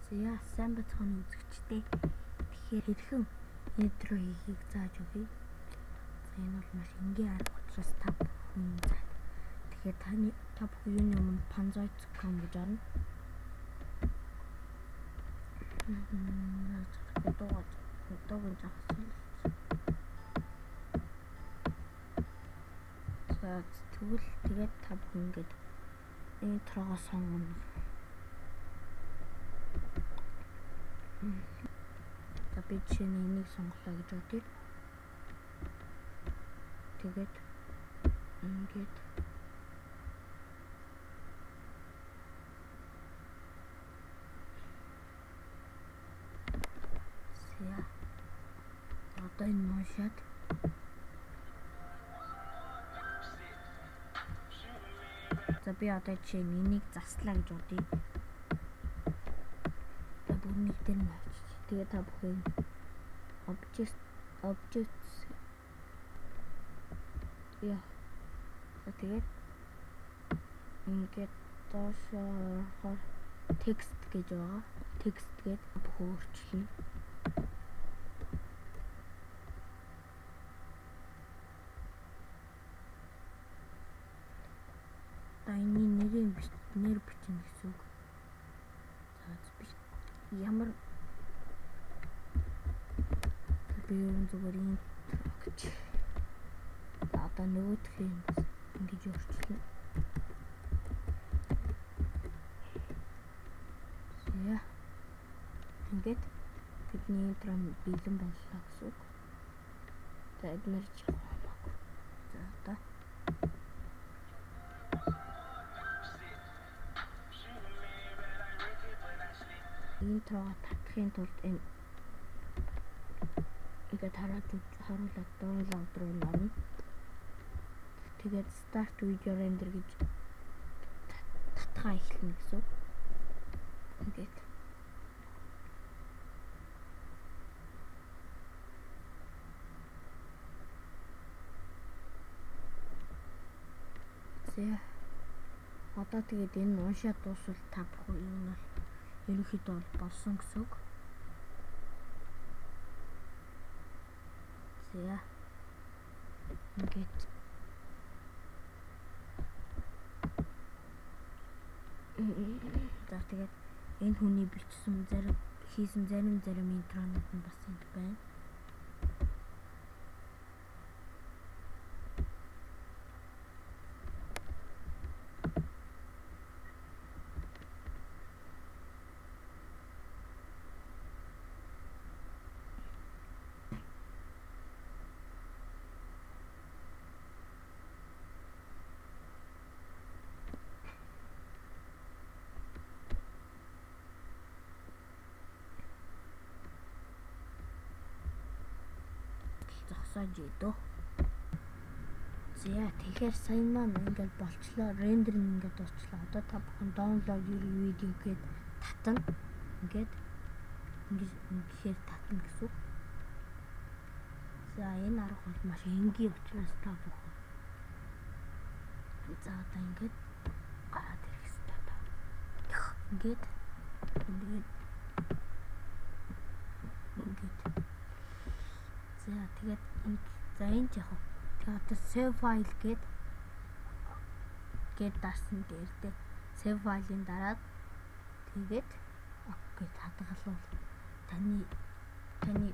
За, сайн байцгаана үзэгчдээ. Тэгэхээр хэрхэн intro хийхийг зааж өгье. За, энэ бол маш энгийн арга учраас та бүхэн за. Тэгэхээр та бүхэн юуны өмнө panzoid.com гэж орно. Дууг нь жаах солилцсон. За, тэгвэл тэгээд та бүхэн ингээд intro гоо сонгоно. За, би жишээ нь энийг сонголоо гэж бодъё. Тэгээд ингээд за, одоо энэ уншаад, за, би одоо жишээ нь энийг заслаа гэж бодъё. За, бүр нэг дээр нь авчиж. Тэгээ та бүхэн objects, яа. За, тэгээд ингээд доошоо орохоор текст гэж байгаа. Текст гээд бүхэн өөрчилнө. Одоо энэний нэрийг нэр бичнэ гэсэн үг. За, би ямар би юу зүгээр intro гэж. За, одоо нөгөөхийг бас ингэж өөрчилнө. За. Ингээд бидний intro нь бэлэн боллоо гэсэн үг. За, эднэр ч хамаагүй. За, одоо intro го татахын тулд энэ ингээд хараад харуулаад download руу орно. Тэгээд start video render гэж татхаа эхэлнэ гэсэн үг. Ингээд за, одоо тэгээд энэ уншаад дуусвал та бүхэн юу нь бол ерөнхийдөө бол болсон гэсэн үг. За. Ингээд за, тэгээд энэ хүний бичсэн зарим хийсэн зарим intro нууд нь бас энд байна. Зогсоож идөө. За, тэгэхээр сая маань ингээд болчлоо. Render нь ингээд дуусчлаа. Одоо та бүхэн download your video гээд татна. Ингээд ингээд татна гэсэн үг. За, энэ арга бол маш энгийн учраас та бүхэн за, одоо ингээд гараад ирэх хэрэгтэй та. Ингээд ингээд ингээд за, тэгээд за, энэ яг тэгээ одоо save file гээд дарсан дээр дээ save file-ын дараад тэгээд okay хадгалвал таны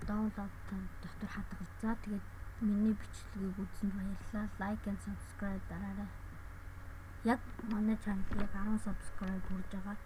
download дотор хадгал. За, тэгээд миний бичлэгийг үзсэнд баярлалаа. Like and subscribe дараарай. Яг манай channel яг 10 subscribe хүрж байгаа.